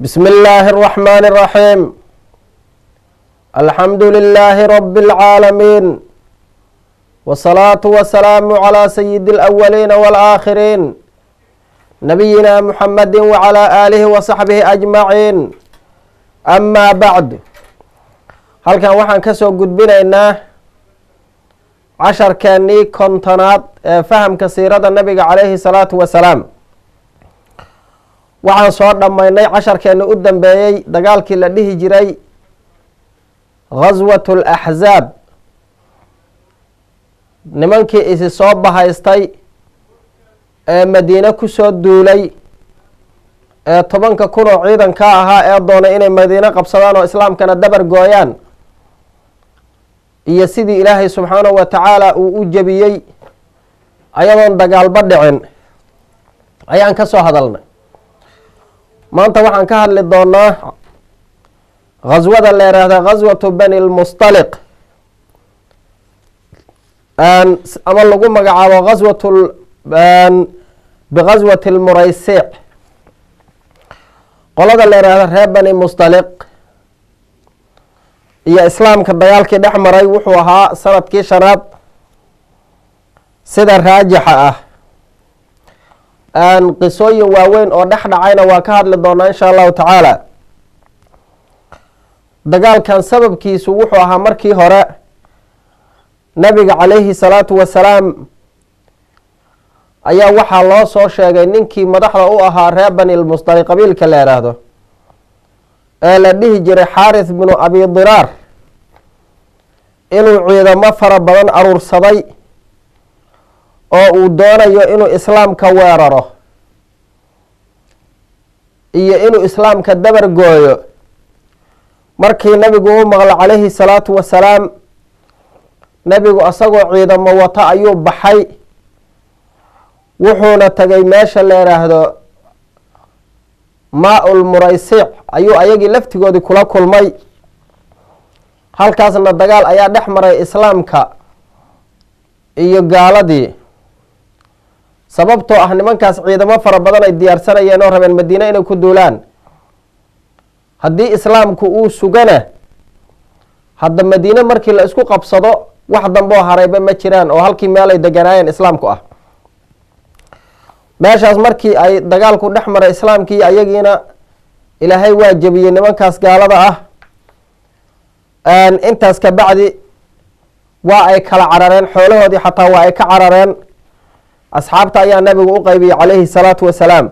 بسم الله الرحمن الرحيم. الحمد لله رب العالمين، والصلاة والسلام على سيد الأولين والآخرين، نبينا محمد وعلى آله وصحبه أجمعين. أما بعد، halkan waxaan ka soo gudbinaynaa casharkeenii 50aad ee fahamka siirada nabiga calayhi salaatu wasalaam. Waxaan soo dhammaynay casharkeeni u dambeeyey dagaalkii la dhihi jiray Ghaswat Alaxzaab, nimankii isi soo bahaystay ee Madiine kusoo duulay ee 10,000 oo ciidanka ahaa ee doonay inay Madiine qabsadaan oo islaamkana dabar gooyaan, iyo sidii Ilaahay subxaanahu wa tacaala uu u jebiyey ayadoon dagaalba dhicin ayaan ka soo hadalnay. Maanta waxaan ka hadli doonaa ghaswada la yidhaahda Ghaswatu Bani Lmustaliq, ama lagu magacaabo ghaswat bighaswati Lmuraysic. Qolada la yidhaahda reer Bani Mustaliq iyo islaamka dagaalkii dhex maray wuxuu ahaa sanadkii shanaad sida raajixa ah. Qisooyin waaweyn oo dhex dhacayna waa ka hadli doonaa insha Allahu tacaala. Dagaalkan sababkiisu wuxuu ahaa, markii hore nabiga calayhi salaatu wasalaam ayaa waxaa loo soo sheegay ninkii madaxda u ahaa reer Bani Lmustaliq, qabiilka la yidhaahdo ee la dhihi jiray Xaarith binu Abi Diraar, inuu ciidamo fara badan aruursaday oo uu doonayo inuu islaamka weeraro iyo inuu islaamka dabar gooyo. Markii nabigu u maqlo calayhi salaatu wasalaam, nebigu isagoo ciidamo wata ayuu baxay, wuxuuna tagay meesha la yidhaahdo Maa-ul Muraysic, ayuu ayagii laftigoodii kula kulmay. Halkaasna dagaal ayaa dhex maray islaamka iyo gaaladii, sababtoo ah nimankaas ciidamo fara badan ay diyaarsanayeen oo rabeen Madiine inay ku duulaan. Haddii islaamku uu sugana, hadda Madiine markii la isku qabsado wax damboo harayba ma jiraan oo halkii meel ay deganaayeen islaamku ah. Meeshaas markii ay dagaalku dhex maray islaamkii ayagiina, Ilaahay waa jebiyey nimankaas gaalada ah. Intaas ka bacdi waa ay kala carareen, xoolahoodii xataa waa ay ka carareen. Asxaabta ayaa nabigu u qaybiyey calayhi salaatu wasalaam.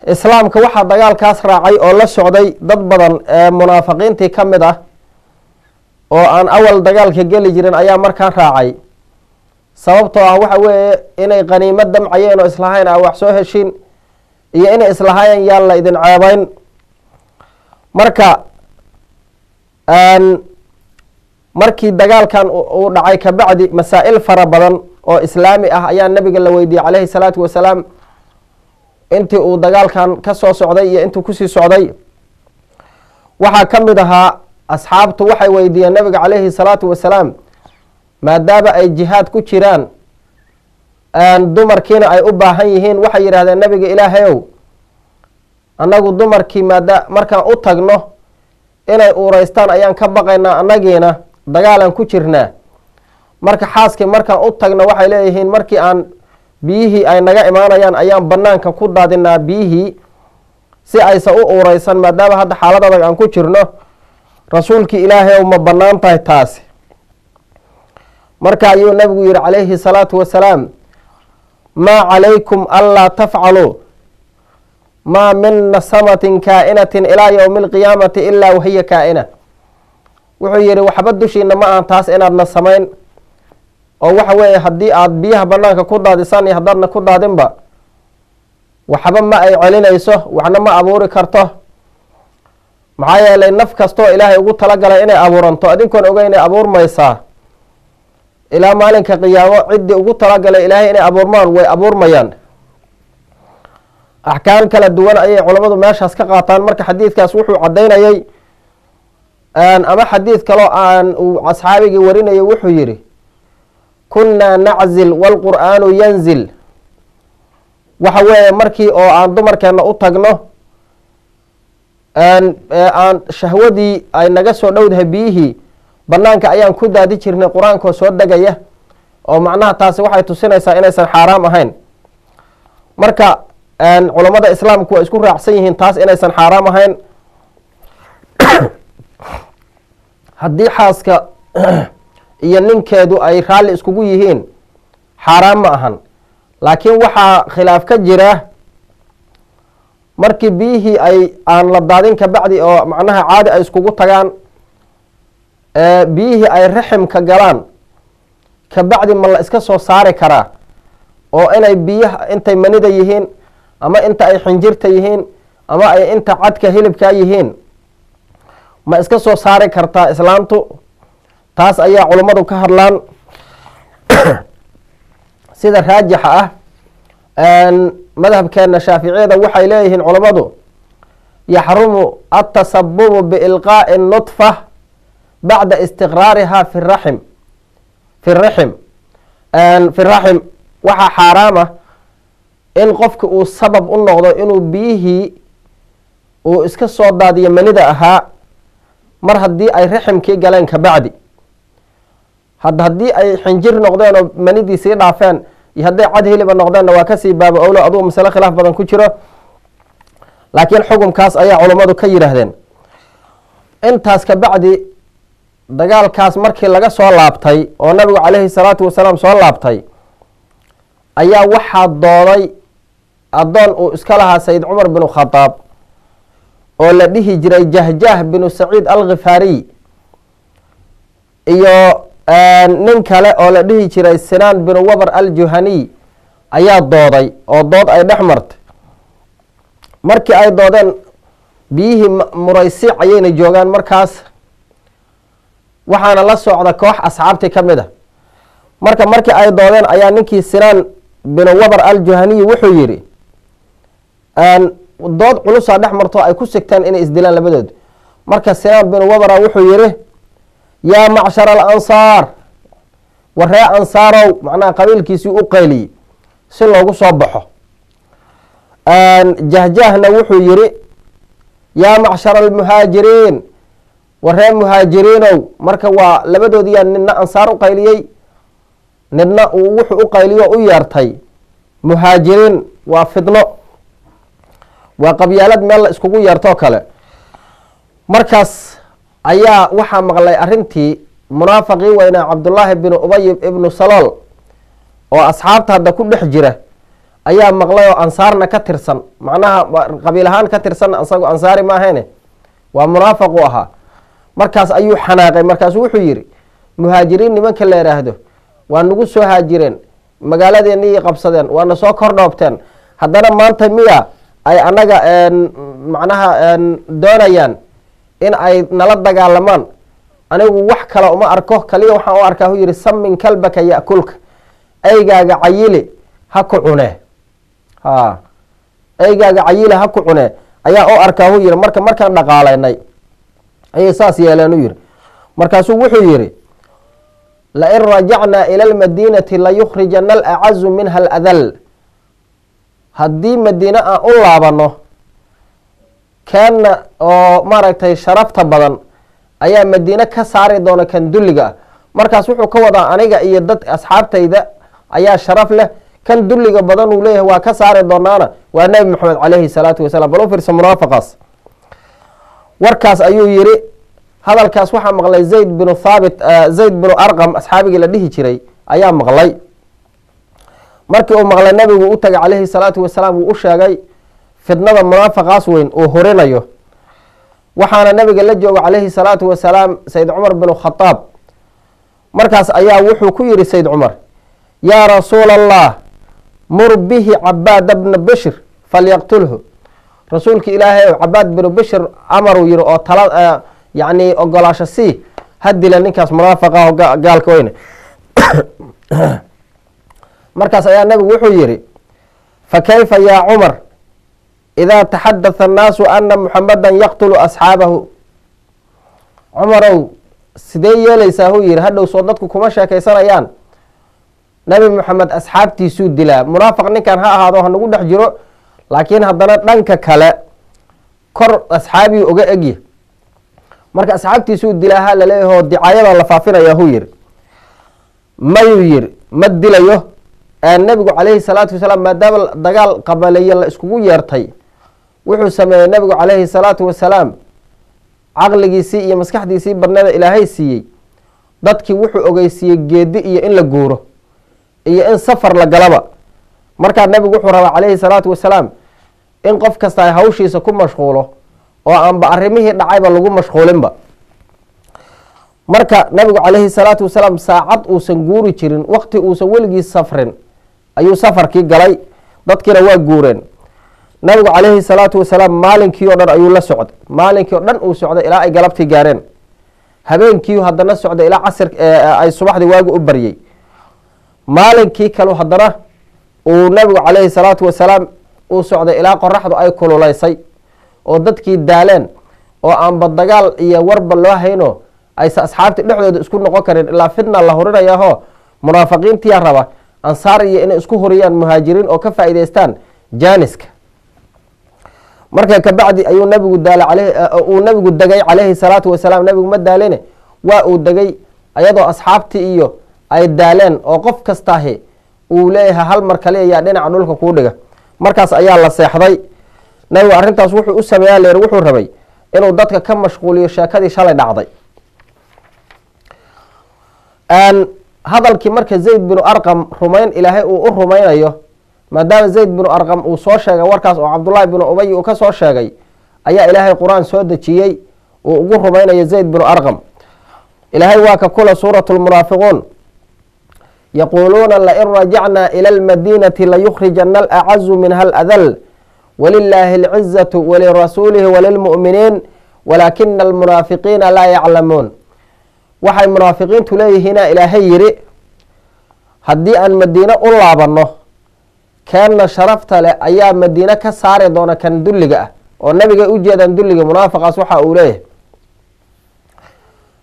Islaamka waxaa dagaalkaas raacay oo la socday dad badan ee munaafiqiintii ka mid ah oo aan awal dagaalka geli jirin ayaa markaa raacay, sababtoo ah waxa weeye inay qaniimo damcayeen oo islahayn a wax soo heshin iyo inay islahaayeen yaan la idin ceebayn. Marka markii dagaalkan uu dhacay kabacdi, masaa'il fara badan oo islaami ah ayaa nabiga la weydiiyey calayhi salaatu wasalaam intii uu dagaalkan ka soo socday iyo intuu kusii socday. Waxaa ka mid ahaa, asxaabtu waxay weydiiyeen nabiga calayhi salaatu wasalaam, maadaama ay jihaad ku jiraan, dumarkiina ay u baahan yihiin, waxay yidhahdeen: "Nabiga Ilaahayow, annagu dumarkii maada markaan u tagno inay uuraystaan ayaan ka baqaynaa, annagiina dagaalaan ku jirnaa. Marka xaaskii markaan u tagno, waxay leeyihiin, markii aan biyihii ay naga imaanayaan ayaan banaanka ku daadinaa biyihii si aysan u uureysan, maadaama hadda xaalad adag aan ku jirno. Rasuulkii Ilaahay ow, ma bannaan tahay taasi?" Marka ayuu nabigu yihi calayhi salaatu wasalaam: "Maa calaykum anlaa tafcaluu, maa min nasamatin kaa'inatin ilaa yowmi alqiyaamati ilaa wahiya kaa'ina." Wuxuu yihi: "Waxba dushiina ma ahan taas inaadna samayn, oo waxa weeye haddii aad biyaha banaanka ku daadisaan iyo haddaadna ku daadinba, waxba ma ay celinayso, waxna ma abuuri karto. Maxaa yeelay naf kastoo Ilaahay ugu talagalay inay abuuranto, adinkoon ogeyn inay abuurmaysaa ilaa maalinka qiyaamo. Ciddii ugu talagalay Ilaahay inay abuurmaan way abuurmayaan." Axkaam kala duwan ayay culammadu meeshaas ka qaataan. Marka xadiidkaas wuxuu caddaynayay, ama xadiid kaloo aan uu asxaabigii warinayay, wuxuu yidhi: "Kunnaa naczil waalqur'aanu yanzil." Waxa weeye markii oo aan dumarkeenna u tagno Aan shahwadii ay naga soo dhowdahay biyihii banaanka ayaan ku daadi jirnay qur-aankoo soo degaya, oo macnaha taasi waxay tusinaysaa inaysan xaaraam ahayn. Marka culammada islaamku waa isku raacsan yihiin taas inaysan xaaraam ahayn. Haddii xaaska iyo ninkeedu ay raalli iskugu yihiin xaaraam ma ahan, laakiin waxaa khilaaf ka jira markii biyihii ay aan la daadin kabacdi oo macnaha caadi ay iskugu tagaan, biyihii ay raximka galaan kabacdi ma la iska soo saari karaa, oo inay biyaha intay manida yihiin ama inta ay xinjirta yihiin ama ay inta cadka hilibkaa yihiin ma iska soo saari kartaa islaantu? Taas ayaa culummadu ka hadlaan. Sida raajixa ah madhabkeena shaaficiyada waxay leeyihiin culummadu yaxrumu atasabubu biilqaa'i nutfa bacda istiqraariha fi raxim fi raxim fi raxim. Waxaa xaaraama in qofki uu sabab u noqdo inuu biyihii uu iska soo daadiyo manida ahaa mar haddii ay raximkii galeen kabacdi. Haddii ay xinjir noqdeen oo manidii sii dhaafeen iyo hadday cad hiliba noqdeenna waa kasii baaba owlo, adugu masale khilaaf badan ku jiro, laakiin xukumkaas ayaa culummadu ka yidhaahdeen. Intaas kabacdi dagaalkaas markii laga soo laabtay oo nabigu calayhi salaatu wasalaam soo laabtay ayaa waxaa dooday addoon uu iska lahaa Sayid Cumar binu Khadaab oo la dhihi jiray Jahjaah binu Saciid Alkhifaariy iyo nin kale oo la dhihi jiray Sinaan binu Wabar Aljuhaniy ayaa dooday, oo dood ay dhex martay. Markii ay doodeen biyihii Muraysiic ayayna joogaan markaas, waxaana la socda koox asxaabtii ka mid a. Marka markii ay doodeen ayaa ninkii Sinaan binu Wabar Aljuhaniy wuxuu yidhi, dood culusaa dhex marto ay ku sigteen inay isdilaan labadood. Marka Sinaan binu Wabara wuxuu yidhi, yaa macshara alansaar, waree ansaarow, macnaha qabiilkiisii u qayliyey si loogu soo baxo. Jahjahna wuxuu yidhi, yaa macshara almuhaajiriin, waree muhaajiriinow. Marka waa labadoodiyaa nina ansaar u qayliyey, nidna uu wuxuu u qayliyo u yeertay muhaajiriin. Waa fidno, waa qabyaalad meel la iskugu yeertoo kale. Markaas ayaa waxaa maqlay arrintii munaafaqii weynaa Cabdullaahi binu Ubay ibnu Salool oo asxaabta hadda ku dhex jira ayaa maqlay, oo ansaarna ka tirsan, macnaha qabiil ahaan ka tirsan, isagu ansaari ma ahayne, waa munaafaqu ahaa. Markaas ayuu xanaaqay, markaasuu wuxuu yidhi, muhaajiriin nimanka la yidhaahdo waa nagu soo haajireen, magaaladeennii qabsadeen, waana soo kor dhoobteen, haddana maanta miya ay annaga macnaha doonayaan in ay nala dagaalamaan? Anigu wax kale uma arko, kaliya waxaan u arkaa, hu yidhi, samin kalbaka ya'kulka, eygaaga cayili ha ku cune, ha eygaaga cayili ha ku cune ayaa u arkaa, hu yidhi. Marka markaan dhaqaalaynay ayay saas yeeleen, u yidhi. Markaasuu wuxuu yidhi, lain rajacnaa ila almadiinati layukhrijana alacazu minha aladal. Haddii madiine aan u laabano, keenna oo maaragtay sharafta badan ayaa madiine ka saari doona kan dulliga ah. Markaas wuxuu ka wadaa aniga iyo dad asxaabtayda ayaa sharaf leh, kan dulliga badan uu leeyahay waa ka saari doonaana waa Nebi Maxamed calayhi salaatu wasalaam. Bal u fiirsa munaafaqaas, warkaas ayuu yidhi. Hadalkaas waxaa maqlay Zayd binu Thaabit, Zayd binu Arqam asxaabigii la dhihi jiray ayaa maqlay. Markii uu maqlay nabigu u tagay calayhi salaatu wasalaam, wuu u sheegay fidnada munaafaqaas weyn uu horinayo. Waxaana nabiga la jooga calayhi salaatu wasalaam Sayid Cumar binu Khadaab. Markaas ayaa wuxuu ku yidhi Sayid Cumar, yaa rasuula Allah, mur bihi Cabaada bna Bishr falyaqtulhu. Rasuulka Ilaahay ow, Cabaad binu Bishr amaruu yihi oo tala yacni ogolaasho sii, ha dila ninkaas munaafaqa oo gaalka weyne. Markaas ayaa nabigu wuxuu yidhi, fa kayfa yaa Cumar idaa taxadatha annaasu ana Muxamadan yaqtulu asxaabahu? Cumarow, sidee yeelaysaa, huu yidhi, hadhow soo dadku kuma sheekaysanayaan Nabi Moxamed asxaabtiisuu dilaa? Munaafaq ninkan ha ahaado, ha nagu dhex jiro, laakiin haddana dhanka kale Kor asxaabiyu uga egya. Marka asxaabtiisuu dilaaha laleeyahoo dicaayada la faafinaya huu yiri, mayuu yiri ma dilayo. Nabigu calayhi salaatu wasalaam maadaama dagaal qabaleeye la iskugu yeertay, wuxuu sameeyey nabigu calayhi salaatu wasalaam caqligiisii iyo maskaxdiisii badneeda Ilaahay siiyey, dadkii wuxuu ogeysiiyey geedi iyo in la guuro iyo in safar la galaba. Markaa nabigu wuxuu rabaa calayhi salaatu wasalaam in qof kasta ay hawshiisa ku mashquulo oo aanba arrimihii dhacayba lagu mashquulinba. Marka nabigu calayhi salaatu wasalaam saacad uusan guuri jirin, waqti uusan weligii safrin ayuu safarkii galay, dadkiina waa guureen. Nabigu calayhi salaatu wasalaam maalinkii o dhan ayuu la socday, maalinkii o dhan uu socday ilaa ay galabtii gaareen. Habeenkii haddana socday ilaa casir ay subaxdii waagu u baryey. Maalinkii kalu haddana uu nabigu calayhi salaatu wasalaam uu socday ilaa qoraxdu ay kululaysay oo dadkii daaleen oo aanba dagaal iyo warba loo hayno, aysa asxaabtii dhexdooda isku noqon karin, ilaa fitna la hurinayaaho munaafiqiintiyaa raba ansaar iyo inay isku huriyaan muhaajiriin oo ka faa'iidaystaan jaaniska. Marka kabacdi ayuu nabigu daala, uu nabigu degay calayhi salaatu wasalaam. Nabigu ma daaline, waa uu degay ayadoo asxaabtii iyo ay daaleen oo qof kastaahi uu leeyahay hal mar kale ayaa dhinaca dhulka kuu dhiga. Markaas ayaa la seexday. Nabigu arrintaas wuxuu u sameeyaa leer, wuxuu rabay inuu dadka ka mashquuliyo sheekadii shalay dhacday. Hadalkii marka Zayd binu Arqam rumayn Ilaahay uu u rumaynayo, maadaama Zayd binu Arqam uu soo sheegay warkaas oo Cabdullaahi binu Ubay uu ka soo sheegay, ayaa Ilaahay Qur-aan soo dejiyey uu ugu rumaynayo Zayd binu Arqam. Ilaahay waa ka kula suuratu lmunaafiquun: yaquuluuna lain rajacnaa ila almadiinati layukhrijana alacazu minha aladal walilaahi alcizatu walirasuulihi walilmu'miniin walaakina almunaafiqiina laa yaclamuun. Waxay munaafiqiintu leeyihiina Ilaahay yidhi, haddii aan Madiine u laabanno, keenna sharafta leh ayaa Madiine ka saari doona kan dulliga ah, oo nabigay u jeedaan dulliga munaafiqaas. Waxa uu leeyahay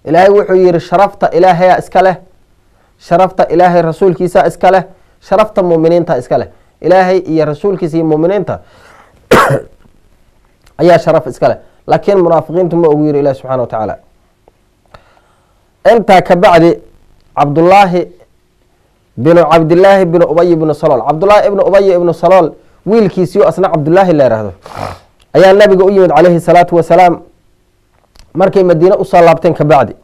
Ilaahay wuxuu yihi, sharafta Ilaahayaa iska leh, sharafta Ilaahay rasuulkiisa iska leh, sharafta muuminiinta iska leh. Ilaahay iyo rasuulkiisa iyo muuminiinta ayaa sharaf iska leh, laakiin munaafiqiintu ma ogu, yiri Ilahi subxana wa tacaala. Intaa ka bacdi Cabdullaahi binu Cabdillaahi binu Ubay ibnu Salool, Cabdullaahi ibnu Ubay ibnu Salool wiilkiisiio asna Cabdullaahi la yihahdo, ayaa nabiga u yimid calayhi salaatu wasalaam markay Madiine usoo laabteen kabacdi.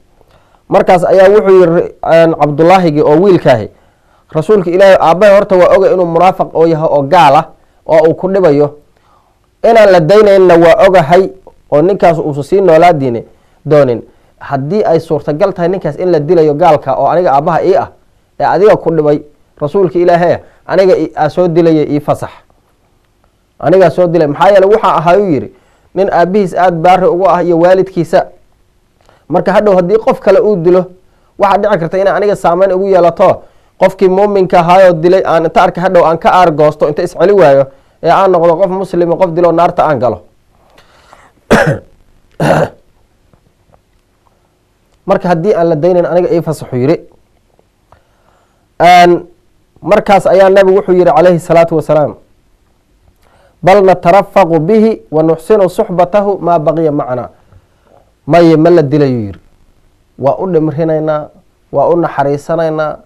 Markaas ayaa wuxuu yihi Cabdullaahigii oo wiilkaahi: Rasuulka Ilaahi, aabbahay horta waa oga inuu munaafiq oo yahay oo gaal ah oo uu ku dhibayo, inaan la daynaynna waa ogahay oo ninkaas uusa sii noolaa diine doonin. Haddii ay suurtagal tahay ninkaas in la dilayo gaalka oo aniga aabbaha ii ah ee adiga ku dhibay, rasuulka Ilaahay, aniga aa soo dilaya, ii fasax, anigaa soo dilay. Maxaa yeele waxaa ahaayuu yidhi nin aabbihiis aada baari ugu ah iyo waalidkiisa. Marka hadhow haddii qof kale uu dilo, waxaa dhici karta inay aniga saameyn ugu yeelato, qofkii muuminka ahaayoo dilay aan inta arka hadhow aan ka aargoosto, inta isceli waayo ee aan noqdo qof muslima qof dilo, naarta aan galo. Marka haddii aan la daynayn aniga ii fasaxu, yidhi. Markaas ayaa nabigu wuxuu yihi calayhi salaatu wasalaam: bal natarafaqu bihi wa nuxsinu suxbatahu maa baqiya macnaa. Maye, ma la dilayuu yihi, waa u dhimrinaynaa, waa u naxariisanaynaa,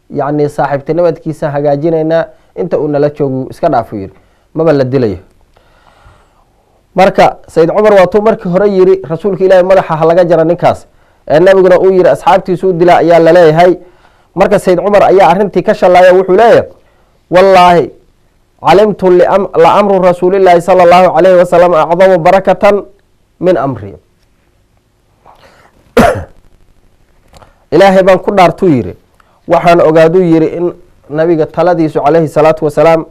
yacni saaxiibtinimadkiisa hagaajinaynaa inta uu nala joogu, iska dhaafu, yihi, maba la dilayo. Marka Sayid Cumar waatuu markii hore yiri rasuulka Ilaahi madaxa ha laga jara ninkaas, ee nabiguna uu yihi asxaabtiisuu dilaa ayaa laleeyahay. Marka Sayid Cumar ayaa arrintii ka shallaaya, wuxuu leeyahay: wallaahi calimtu la amru rasuulillaahi sala allahu calayhi wasalam acdamu barakatan min amri. Ilaahay baan ku dhaartuu yidhi, waxaan ogaaduu yidhi in nabiga taladiisu calayhi salaatu wasalaam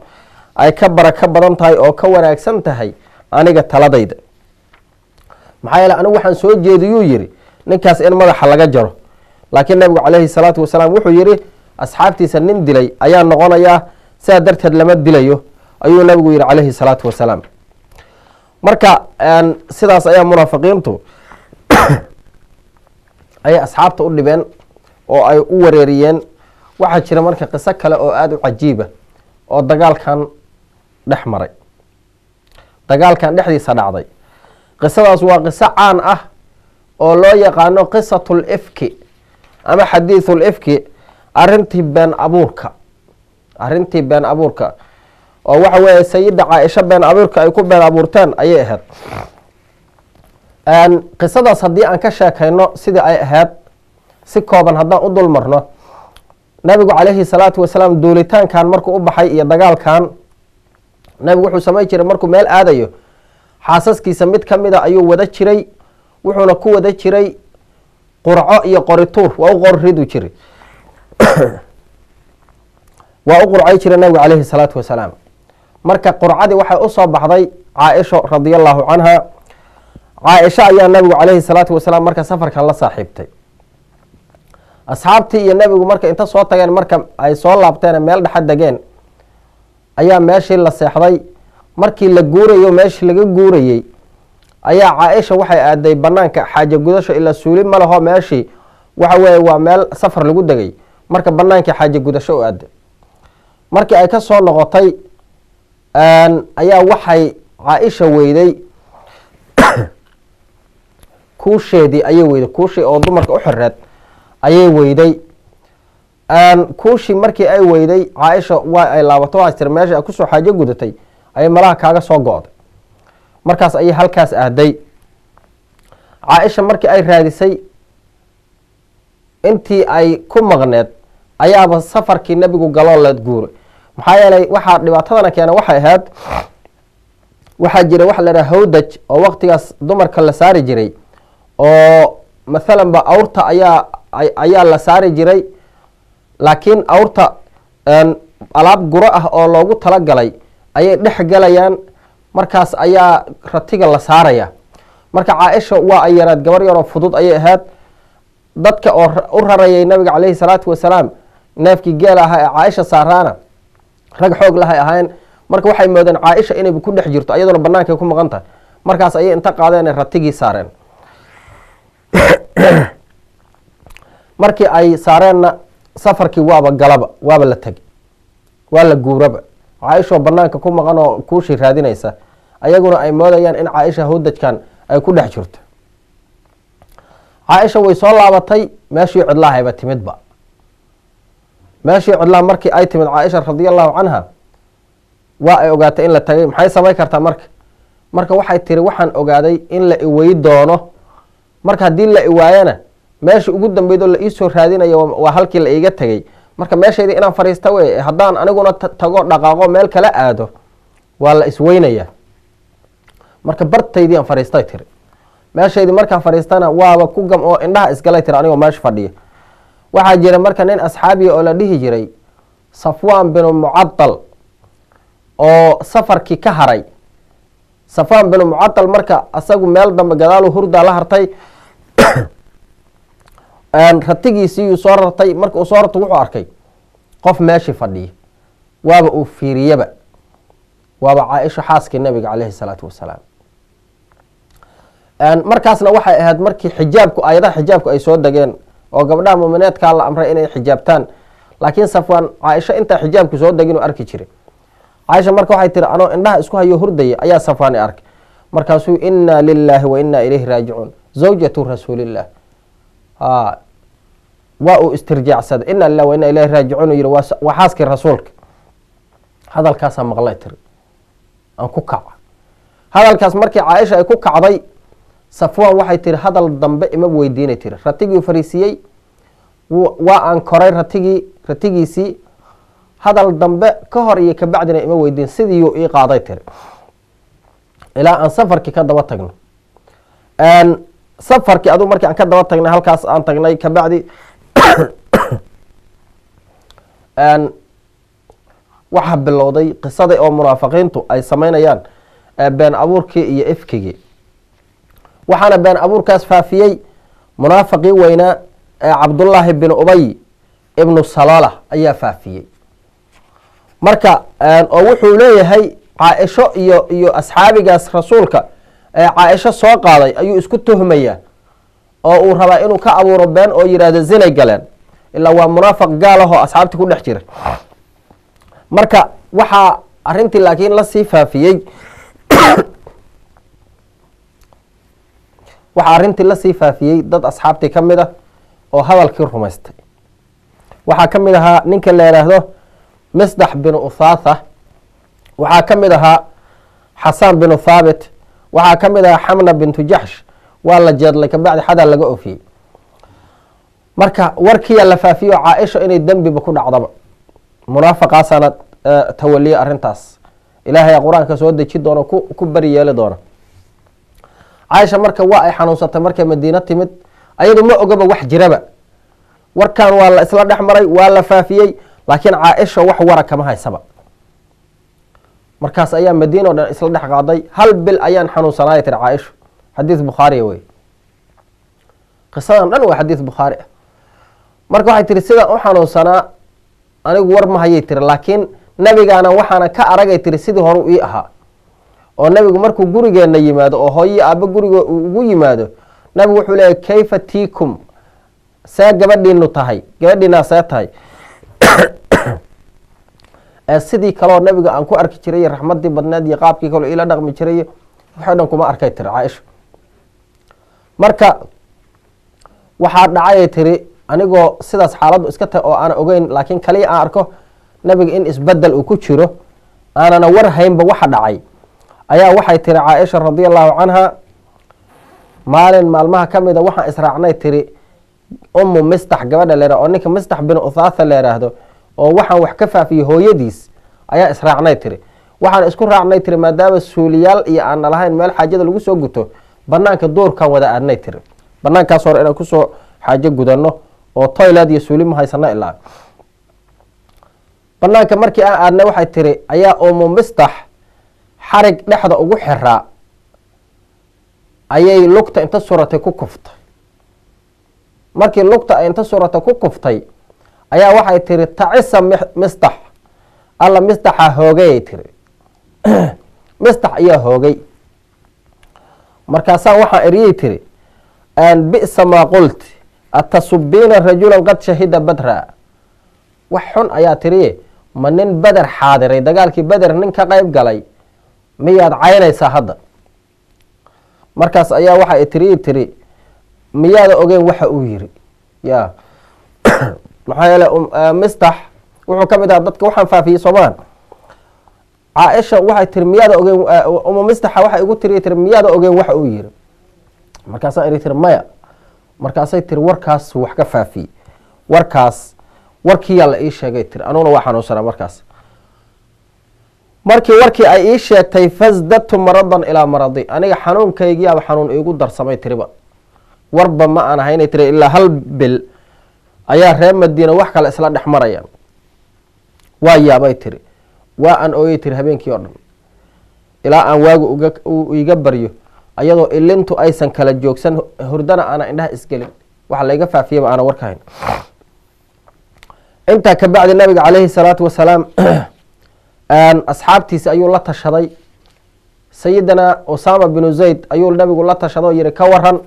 ay ka barako badan tahay oo ka wanaagsan tahay aniga taladayda. Maxaa yeele anigu waxaan soo jeediyuu yidhi ninkaas in madaxa laga jaro, laakiin nabigu calayhi salaatu wasalaam wuxuu yidhi asxaabtiisa nin dilay ayaa noqonayaa, sidaa darteed lama dilayo ayuu nabigu yidhi calayhi salaatu wasalaam. Marka sidaas ayaa munaafiqiintu ayay asxaabta u dhibeen oo ay u wareeriyeen. Waxaa jira marka qiso kale oo aada u cajiiba oo dagaalkan dhex maray, dagaalkan dhexdiisa dhacday. Qisadaas waa qiso caan ah oo loo yaqaano qisatul ifki ama xadiithul ifki, arrintii been abuurka, arrintii been abuurka oo waxa weeye sayida Caaisha been abuurka ay ku been abuurteen ayay ahayd. Qisadaas haddii aan ka sheekayno sidii ay ahayd si kooban haddaan u dul marno, nabigu calayhi salaatu wasalaam duulitaankan markuu u baxay iyo dagaalkan, nabigu wuxuu samayn jiray markuu meel aadayo xaasaskiisa mid ka mida ayuu wada jiray, wuxuuna ku wada jiray qurco iyo qorituur, waa u qorridu jiray, waa u qurcay jiray nabigu calayhi salaatu wasalaam. Marka qurcadii waxay usoo baxday Caaisho radia allahu canha. Caaisho ayaa nabigu calayhi salaatu wasalaam marka safarkan la saaxiibtay. Asxaabtii iyo nebigu marka inta soo tageen, marka ay soo laabteen meel dhexa degeen, ayaa meeshii la seexday. Markii la guurayo, meeshii laga guurayey, ayaa Caaisha waxay aaday banaanka xaajo gudasho, ilaa suuli ma laho meeshii, waxa weeye waa meel safar lagu degay. Marka banaankii xaajo gudasho u aaday. Markii ay ka soo noqotay ayaa waxay Caaisha weyday kuusheedii, ayay weyday kuushii oo dumarka u xoreed ayay weyday. Kuushii markii ay weyday Caaisha waa ay laabato, waxay tiri meesha ay kusoo xaajo gudatay ayay malaha kaaga soo go-day. Markaas ayay halkaas aaday Caaisha. Markii ay raadisay intii ay ku maqneed ayaaba safarkii nebigu galoo la guuray. Maxaa yeelay waxaa dhibaatadana keena waxay ahayd, waxaa jira waxa la idhaha hawdaj oo waqtigaas dumarka la saari jiray, oo mathalan ba awrta ayaa la saari jiray, laakiin awrta alaab guro ah oo loogu talagalay ayay dhex galayaan, markaas ayaa ratiga la saaraya. Marka Caaisha waa ay yaraad, gabar yaroo fudud ayay ahayd. Dadka oo u rarayay nabiga calayhi salaatu wasalaam neefkii geel ahaa ee Caaisha saaraana rag xoog lahay ahayn. Marka waxay moodeen Caaisha inayba ku dhex jirto, ayadoona bannaankay ku maqan tahay. Markaas ayay inta qaadeen ratigii saareen. Markii ay saareenna safarkii waaba galaba, waaba la tegay, waa la guuraba. Caaishoo banaanka ku maqan oo kuushii raadinaysa, ayaguna ay moodayaan in Caaisha hawdajkan ay ku dhex jirto. Caaisha way soo laabatay, meeshii cidlaahayba timidba. Meeshii cidlaha markii ay timid Caaisha radia allahu canha waa ay ogaatay in la tagay. Maxay samayn kartaa marka? Marka waxay tiri waxaan ogaaday in la iwey doono, marka haddii la iwaayana meesha ugu dambeydoo la iisoo raadinayo waa halkii la iiga tegey. Marka meeshayda inaan fariista wey, haddaan aniguna tago dhaqaaqo meel kala aado waa la isweynaya. Marka bartaydii aan fariistay tiri, meeshaydii markaan fariistana waaba ku gam oo indhaha isgalay tiri anigoo meesha fadhiya. Waxaa jira marka nin asxaabiya oo la dhihi jiray Safwaan binu Mucadal oo safarkii ka haray. Safwaan binu Mucadal marka asagu meel dambe gadaalu hurdaa la hartay, ratigiisiiyuu soo rartay. Marka uu soo rartay wuxuu arkay qof meeshii fadhiya, waaba uu fiiriyaba, waaba Caaisho xaaskii nabiga caleyhi salaatu wasalaam. Markaasna waxay ahayd markii xijaabku, aayadaha xijaabku ay soo degeen oo gabdhaha muumineedkaa la amray inay xijaabtaan. Laakiin Safwaan Caaisho intaa xijaabku soo degin uu arki jiray Caaisha. Marka waxay tiri anoo indhaha isku hayo hurdaya ayaa Safwaan i arkay. Markaasuu inaa lilaahi wa inaa ilayhi raajicuun, zawjatu rasuulillah, waa uu istirjaacsaday, inaa lilahi wa inaa ilayhi raajicuun uu yihi, waa xaaskii rasuulka. Hadalkaasaa maqlay tiri aan ku kaca. Hadalkaas markii Caaisha ay ku kacday, Safwaan waxay tiri hadal dambe ima weydiinay tiri. Ratigii fariisiyey, waa aan koray ratigii, ratigiisii hadal dambe ka hor iyo kabacdina ima weydiin, sidiiyuu ii qaaday tiri ilaa aan safarkii ka daba tagno. Safarkii aduu markii aan ka daba tagnay halkaas aan tagnay kabacdi waxaa bilowday qisadii oo munaafiqiintu ay samaynayaan been abuurkii iyo ifkigii. Waxaana been abuurkaas faafiyey munaafaqii weynaa ee Cabdullaahi bin Ubay ibnu Salala ayaa faafiyey. Marka oo wuxuu leeyahay Caaisho iyo asxaabigaas rasuulka ee Caaisho soo qaaday ayuu isku tuhmayaa oo uu rabaa inuu ka abuuro been oo yidhaahdo zinay galeen, ilaa waa munaafaq gaal ahoo asxaabtii ku dhex jira. Marka waxaa arrintii laakiin lasii faafiyey Waxaa arrintii lasii faafiyey dad asxaabtii ka mid ah oo hadalkii rumaystay. Waxaa ka mid ahaa ninka la yidhaahdo Misdax binu Uthaatha, waxaa ka mid ahaa Xasaan binu Thaabit, waxaa ka mid ahaa Xamna bintu Jaxsh. Waa la jeedlay, kabacdi xadaa laga ofiyey. Marka warkiyaa la faafiyo Caaisha inay dembiba ku dhacdaba, munaafaqaasaana tawaliyay arrintaas. Ilaahay qur-aanka soo deji doono, ku bari yeeli doona Caaisha. Marka waa ay xanuunsatay markay Madiino timid, ayadu ma ogaba wax jiraba. Warkan waa la isla dhex maray, waa la faafiyey, laakiin Caaisha wax wara kama haysaba. Markaas ayaa Madiina o dhan isla dhex qaaday. Hal bil ayaan xanuunsanaaya tiri Caaisha. Xadiis Bukhaariya wey, qisadan dhan waa xadiis Bukhaari ah. Marka waxay tiri sidaan u xanuunsanaa anigu war ma hayay tiri, laakiin nabigaana waxaana ka aragay tiri sidii hore ii ahaa, oo nabigu markuu gurigeenna yimaado oo hooyo aabbo guriga uu ugu yimaado, nabigu wuxuu leeyahy kayfa tiikum, see gabadhiinu tahay, gabadhiinaa see tahay. Ee sidii kaleo nabiga aan ku arki jiray, raxmaddii badneed iyo qaabkii kaleo iila dhaqmi jiray, waxoo dhan kuma arkay tiri Caaisha. Marka waxaa dhacayay tiri anigoo sidaas xaaladdu iska tahay oo aana ogeyn, laakiin kaliya aan arko nabiga in isbedel uu ku jiro, aanana war haynba waxa dhacay, ayaa waxay tiri Caaisha radia allahu canha, maalin maalmaha ka mida waxaan israacnay tiri Umu Mistax gabadha leera oo ninka Mistax bin Uthaatha la yidhaahdo oo waxaan wax ka faafiyey hooyadiis ayaa israacnay tiri. Waxaan isku raacnay tiri maadaama suuliyaal iyo aan lahayn meel xaajada lagu soo guto, banaanka duurkan wada aadnay tiri, banaankaas hore inaan kusoo xaajo gudanno oo toilet iyo suuli ma haysano. Ilaa banaanka markii aan aadnay, waxay tiri, ayaa Umu Mistax xarig dhexda ugu xiraa ayay lugta inta suratay ku kuftay. Markii lugta ay inta suratay ku kuftay ayaa waxay tiri tacisa Mistax, alla Mistaxa hoogayay tiri, Mistax ayaa hoogay. Markaasaa waxaa eriyey tiri bi'sa maa qult, atasubiina rajulan qad shahida badra, wax xun ayaa tiriye, ma nin Beder xaadiray, dagaalkii Beder nin ka qayb galay miyaad caynaysaa hadda? Markaas ayaa waxa tiriyi tiri miyaada ogeyn waxa uu yiri ya? Maxaa yeele Mistax wuxuu ka mid ahaa dadka waxaan faafiyey soomaan. Caaisha waxay tiri miyaada ogeyn, Umu Mistaxa waxay igu tiri miyaada ogeyn waxa uu yiri? Markaasaa iri tiri maya. Markaasay tiri warkaas wax ka faafiyey, warkaas warkiyaa la ii sheegay tiri, anuguna waa xanuunsanaa. Markaas markii warkii ay ii sheegtay, fasdadtu maradan ilaa maradi, aniga xanuunkaygiyaaba xanuun iigu darsamay tiriba. Warba ma aan ahaynay tiri ilaa hal bil ayaa reer Madiina wax kale isla dhex maraya. Waa yaabay tiri, waa aan ooyey tiri habeenkii oo dhan ilaa aan waagu iga baryo, ayadoo ilintu aysan kala joogsan, hurdana aana indhaha isgelin, waxa layga faafiyaba aana warka hayn. Intaa ka bacdi nabiga calayhi salaatu wasalaam asxaabtiisi ayuu la tashaday. Sayidina Usama binu Zayd ayuu nabigu la tashaday oo yihi ka waran.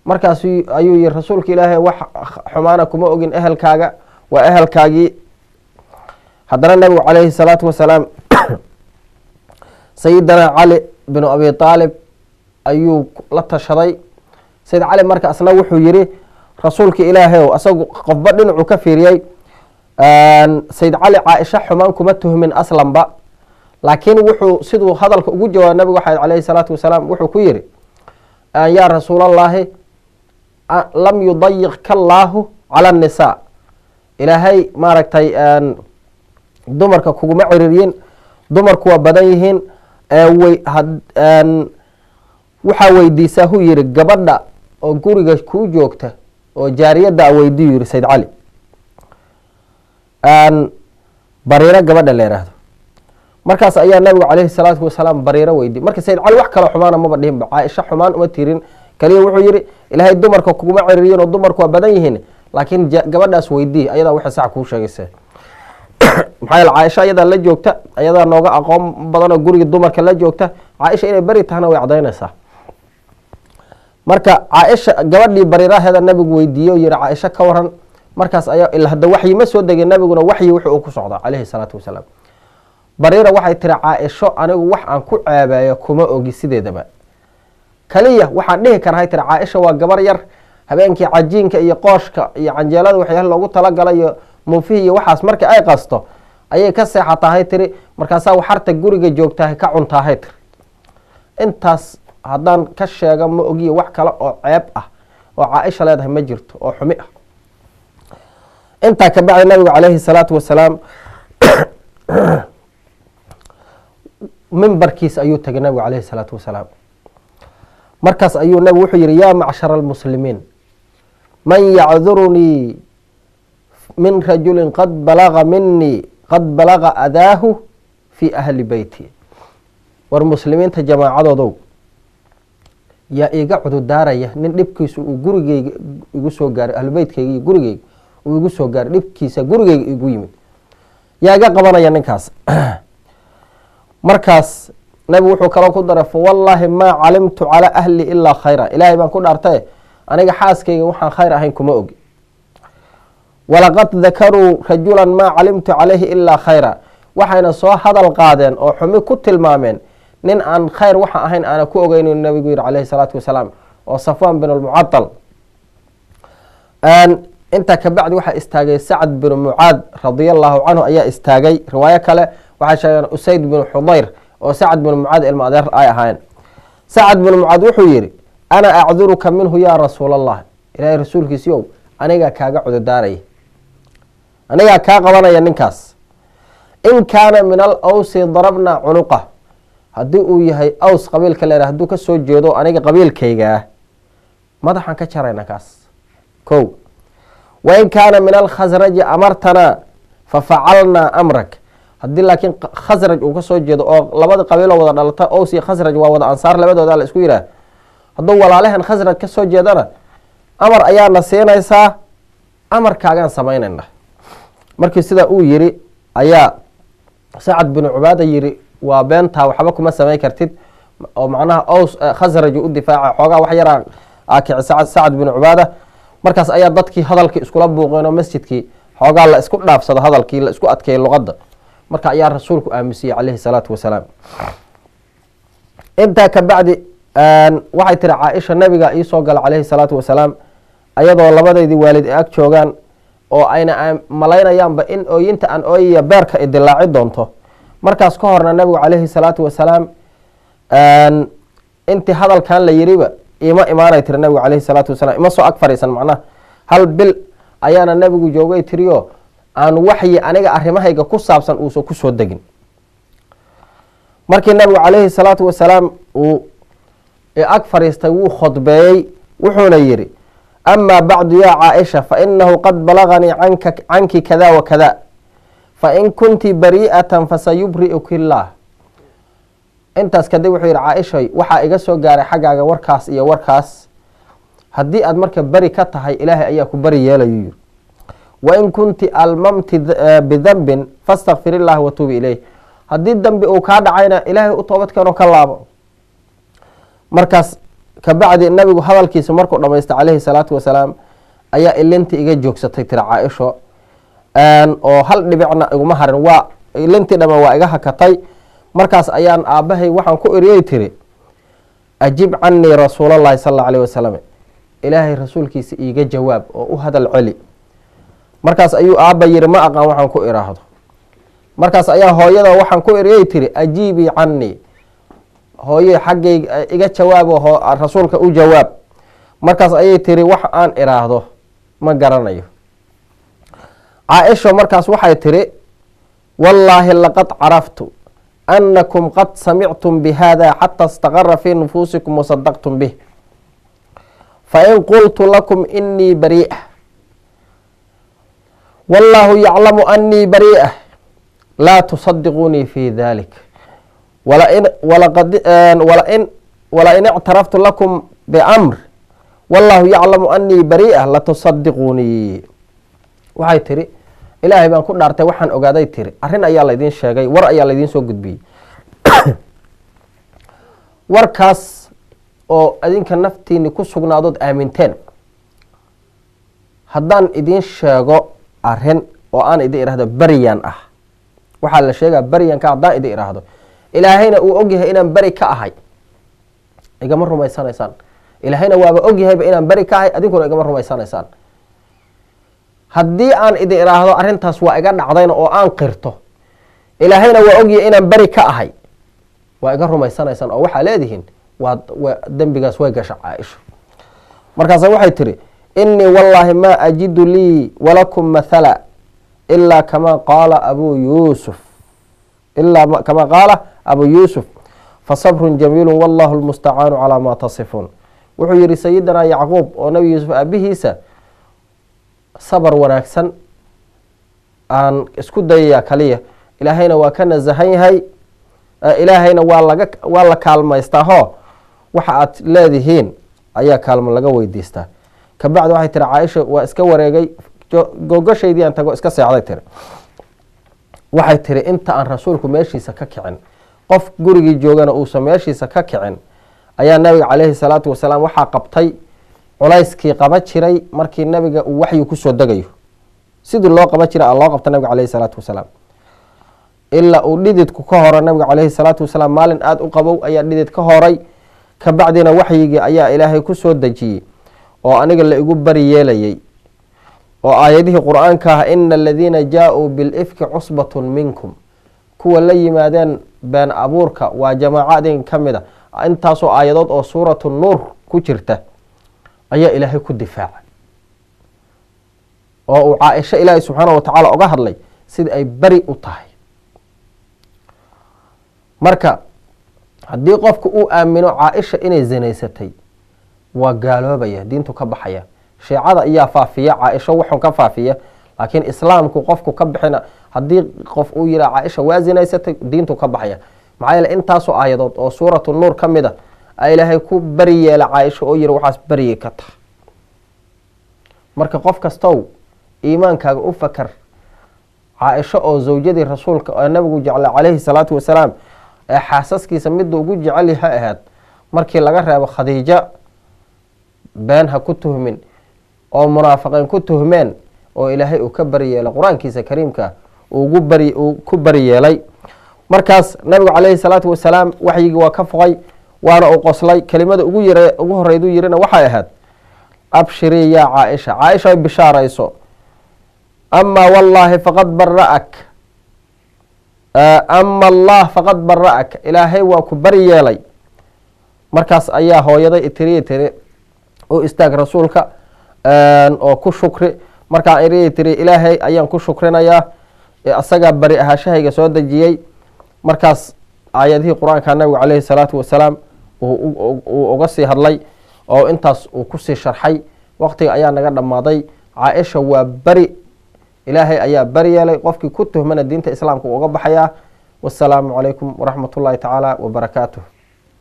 Markaas ayuu yihi rasuulka Ilaahay, wax xumaana kuma ogin, ehelkaaga waa ehelkaagii. Haddana nabigu calayhi salaatu wasalaam sayidina Cali binu Abi Aalib ayuu la tashaday. Sayid Cali marka asna wuxuu yihi rasuulka Ilaahay ow, asagu qofba dhinacuu ka fiiriyey. Sayid Cali Caaisha xumaan kuma tuhmin aslanba, laakiin wuxuu siduu hadalka ugu jawaabay nabigu waxay calayhi salaatu wasalaam wuxuu ku yihi yaa rasuulallaahi, lam yudayiqka allaahu cala annisaa, Ilaahay maaragtay dumarka kuguma ciriiryin, dumarku waa badan yihiin, waxaa weydiisaa huu yihi gabadha oo guriga kuu joogta oo jaariyadda a weydiyu yihi Sayd Cali, Bariiro gabadha la yidhaahdo. Markaas ayaa nabigu calayhi salaatu wasalaam Bariiro weydiy. Marka Sayid Cali wax kaloo xumaana maba dhihinba, Caaisha xumaan uma tirin, kaliya wuxuu yihi Ilaahay dumarka kuguma ciriiriyin oo dumarku waa badan yihiin, laakiin gabadhaas weydii, ayadaa waxay sax kuu sheegaysa. Maxaa yeele Caaisha ayadaa la joogta, ayadaa nooga aqoon badan oo guriga dumarka la joogta, Caaisha inay beri tahana way cadaynaysaa. Marka Caaisha gabadhii Bariiraheeda nabigu weydiiye oo yihi Caaisha ka waran. Markaas ayaa ila hadda waxyi ma soo degin, nabiguna waxyi wuxuu uu ku socdaa calayhi salaatu wasalaam. Bariira waxay tiri Caaisho anigu wax aan ku ceebeeyo kuma ogi sideedaba. Kaliya waxaan dhihi karahay tiri Caaisha waa gabar yar, habeenkii cajiinka iyo qooshka iyo canjeelada waxyaala loogu talagalay iyo muufihi iyo waxaas marka ay qasto ayay ka seexatahay tiri, markaasaa waxarta guriga joogtahay ka cuntaahay tiri. Intaas haddaan ka sheego ma ogiyo wax kale oo ceeb ah oo Caaisha leedahay ma jirto oo xumi ah. Intaa ka bacdi nabigu calayhi salaatu wasalaam mimbarkiis ayuu tagay nabigu calayhi salaatu wasalaam. Markaas ayuu nabigu wuxuu yihi yaa macshara almuslimiin man yacdurunii min rajulin qad balaga minii qad balaga adaahu fii ahli beyti. War muslimiinta jamaacadoodow, yaa iiga cududaaraya nin dhibkiisu uu gurigeyga igu soo gaaray, ahlubeytkayga iyo gurigeyga uu igu soo gaaray, dhibkiisa gurigeyga igu yimid, yaa iga qabanaya ninkaas? Markaas nabigu wuxuu kaloo ku daray fawallaahi maa calimtu calaa ahli ilaa khayra, ilaahay baan ku dhaartaye aniga xaaskayga waxaan khayr ahayn kuma ogi. Walaqad dakaruu rajulan maa calimtu calayhi ilaa khayra, waxayna soo hadal qaadeen oo xumi ku tilmaameen nin aan khayr waxa ahayn aana ku ogeynu nabigu yihi calayhi salaatu wasalaam, oo Safwaan bin almucadal. Intaa kabacdi waxaa istaagay Sacd binu Mucaad radia allahu canhu ayaa istaagay. Riwaayo kale waxay sheegeen Usayd binu Xudayr oo Sacd binu Mucaad ilma adeer ay ahaayeen. Sacd binu Mucaad wuxuu yihi ana acduruka minhu yaa rasuul allah, ilaahay rasuulkiisiiow anigaa kaaga cududaaraya, anigaa kaa qabanaya ninkaas. In kaana min al awsi darabnaa cunuqa, haddii uu yahay aws qabiilka leer hadduu ka soo jeedo aniga qabiilkaygaa madaxaan ka jarayna kaas ko. Wain kaana min alkhasraji amartanaa fafacalnaa amrak, haddii laakiin khasraj uu kasoo jeedo oo labada qabiiloo wada dhalata ows iyo khasraj waa wada ansaar labadooda la isku yidhaah, hadduu walaalahan khasraj ka soo jeedana amar ayaana siinaysaa, amarkaagaan samaynayna. Markii sidaa uu yiri ayaa Sacad binu Cubaada yiri waa beentaa, waxba kuma samayn kartid, oo macnaha ows khasraj u difaaca xoogaa wax yaraa kici Sacad binu Cubaada. Markaas ayaa dadkii hadalkii iskula buuqeen oo masjidkii xoogaa la isku dhaafsado, hadalkii la isku adkeeyey luqadda. Marka ayaa rasuulku aamusiyey calayhi salaatu wasalaam. Intaa ka bacdi waxay tiri Caaisha nabiga iisoo gala calayhi salaatu wasalaam ayadoo labadeydii waalid ay ag joogaan oo ayna malaynayaanba in ooyinta aan ooyaya beerka i dilaaci doonto. Markaas ka horna nabigu calayhi salaatu wasalaam intii hadalkan la yiriba ima imaanay tiri nabigu calayhi salaatu wasalaam, ima soo ag fariisan, macnaha hal bil ayaana nabigu joogay tiriyo aan waxyi aniga arrimahayga ku saabsan uusan kusoo degin. Markii nabigu calayhi salaatu wasalaam uu ag fariistay wuu khudbeeyey, wuxuuna yidhi amaa bacdu yaa Caaisha fainahu qad balaganii canki kada wa kada, fain kunti barii'atan fasayubri'uki illaah. Intaas kadib wuxuu yidhi Caaishay waxaa iga soo gaaray xaggaaga warkaas iyo warkaas, haddii aad marka beri ka tahay ilaahay ayaa ku beri yeelayu yiri. Wain kunti almamti bidanbin fastakfir illaah watuubi ileyh, haddii dembi uu kaa dhacayna ilaahay u toobad keenoo ka laabo. Markaas kabacdi nabigu hadalkiisa markuu dhamaystay calayhi salaatu wasalaam ayaa ilintii iga joogsatay tiri Caaisho, oo hal dhibicna iguma harin, waa ilintii dhama waa iga hakatay. Markaas ayaan aabbahay waxaan ku eriyey tiri ajib canii rasuulallahi sal alla alayh wasalam, ilaahay rasuulkiisa iiga jawaab oo u hadal celi. Markaas ayuu aabba yiri ma aqaan waxaan ku iraahdo. Markaas ayaa hooyada waxaan ku eriyey tiri ajiibii canii, hooye xaggayga iga jawaabo, rasuulka u jawaab. Markaas ayay tiri wax aan iraahdo ma garanayo. Caaisha markaas waxay tiri wallaahi laqad caraftu anakum qad samictum bihada xata istaqara fii nufuusikum wasadaqtum bih, fain qultu lakum inii barii'a wallaahu yaclamu anii barii'a laa tusadiquunii fi dalik, walain ictaraftu lakum biamr wallaahu yaclamu anii barii'a latusadiquunii. Waxay tiri ilaahay baan ku dhaartay waxaan ogaaday tiri arrin ayaa laydiin sheegay, war ayaa laydiin soo gudbiyey, warkaas oo adinka naftiini ku sugnaadood aaminteen. Haddaan idiin sheego arrin oo aan idin idhahdo beryan ah, waxaa la sheegaa beryanka haddaan idin idhaahdo ilaahayna uu ogyahay inaan beri ka ahay, Igama rumaysanaysaan. Ilaahayna waaba ogyahayba inaan beri ka ahay, adinkuna igama rumaysanaysaan. Haddii aan idin idhaahdo arrintaas waa iga dhacdayna oo aan qirto, Ilaahayna waa ogyahay inaan beri ka ahay, waa iga rumaysanaysaan oo waxaa leedihiin waa dembigaas way gasha Caaisho. Markaasa waxay tiri: inii wallaahi maa ajidu lii walakum mathala ilaa kama qaala abuu Yuusuf, ilaa kama qaala Abu Yuusuf, fasabrun jamiilu wallahu lmustacaanu calaa maa tasifuun. Wuxuu yihi sayidinaa Yacquub oo Nabi Yuusuf aabihiisa, sabar wanaagsan aan isku dayayaa kaliya, Ilaahayna waa ka nasahan yahay, Ilaahayna waa laga waa la kaalmaystaaho, waxa aad leedihiin ayaa kaalmo laga weydiistaa. Kabacdi waxay tiri Caaisha: waa iska wareegay, gogashaydii aan tago, iska seexday. Tiri waxay tiri inta aan rasuulku meeshiisa ka kicin, qof gurigii joogana uusan meeshiisa ka kicin, ayaa nabiga caleyhi salaatu wasalaam waxaa qabtay culayskii qaba jiray markii nabiga uu waxyi kusoo degayo. Sidii loo qaban jiray aa loo qabta nabiga caleyhi salaatu wasalaam, ilaa uu dhididku ka horo. Nabiga caleyhi salaatu wasalaam maalin aada u qabow ayaa dhidid ka horay. Kabacdina waxyigii ayaa Ilaahay kusoo dejiyey oo aniga la igu bari yeelayay, oo aayadihii qur-aanka ah: ina aladiina jaa-uu bilifki cusbatun minkum, kuwa la yimaadeen been abuurka waa jamaaco adin ka mid a. Intaasoo aayadood oo suuratu Nuur ku jirta ayaa Ilaahay ku difaacay, oo uu Caaisho Ilaahay subxaana wa tacaala uga hadlay sida ay beri u tahay. Marka haddii qofku uu aamino Caaisha inay zinaysatay, waa gaaloobaya, diintu ka baxaya. Shiicada ayaa faafiya Caaisho waxun ka faafiya, laakiin islaamku qofku ka bixina. Haddii qof uu yihaa Caaisha waa zinaysatay, diintu ka baxaya. Maxaa yeele intaasoo aayadood oo suuratu Nuur ka mid a a Ilaahay ku beri yeela Caaisho oo yihi waxaas beriyay ka tahay. Marka qof kastow iimaankaaga u fakar. Caaisho oo zawjadii rasuulka oo nabigu jeclaa caleyhi salaatu wasalaam, ee xaasaskiisa midda ugu jecel yaha ahayd markii laga reebo Khadiija, been ha ku tuhmin oo munaafiqiin ku tuhmeen, oo Ilaahay uu ka bari yeelay qur-aankiisa kariimka ugu bari uu ku bari yeelay. Markaas nabigu caleyhi salaatu wasalaam waxyigii waa ka foqay, waana uu qoslay. Kelimada ugu yar ugu horeydu yirina waxay ahayd: abshirii yaa Caaisha, Caaisha ay bishaarayso, amaa wallaahi faqad bara'ak, ama Allah faqad bara'ak, Ilaahay waa ku bari yeelay. Markaas ayaa hooyaday tiriyi tiri: u istaag rasuulka oo ku shukri. Markaa iriyi tiri: Ilaahay ayaan ku shukrinayaa, asagaa bari ahaashahayga soo dejiyey. Markaas aayadihii qur-aanka nabigu caleyhi salaatu wasalaam uu uga sii hadlay oo intaas uu kusii sharxay. Waqtiga ayaa naga dhammaaday. Caaisha waa beri, Ilaahay ayaa beri yeelay, qofkii ku tuhmana diinta islaamka uu uga baxayaa. Wasalaamu calaykum waraxmat ullahi tacaala wabarakaatuh.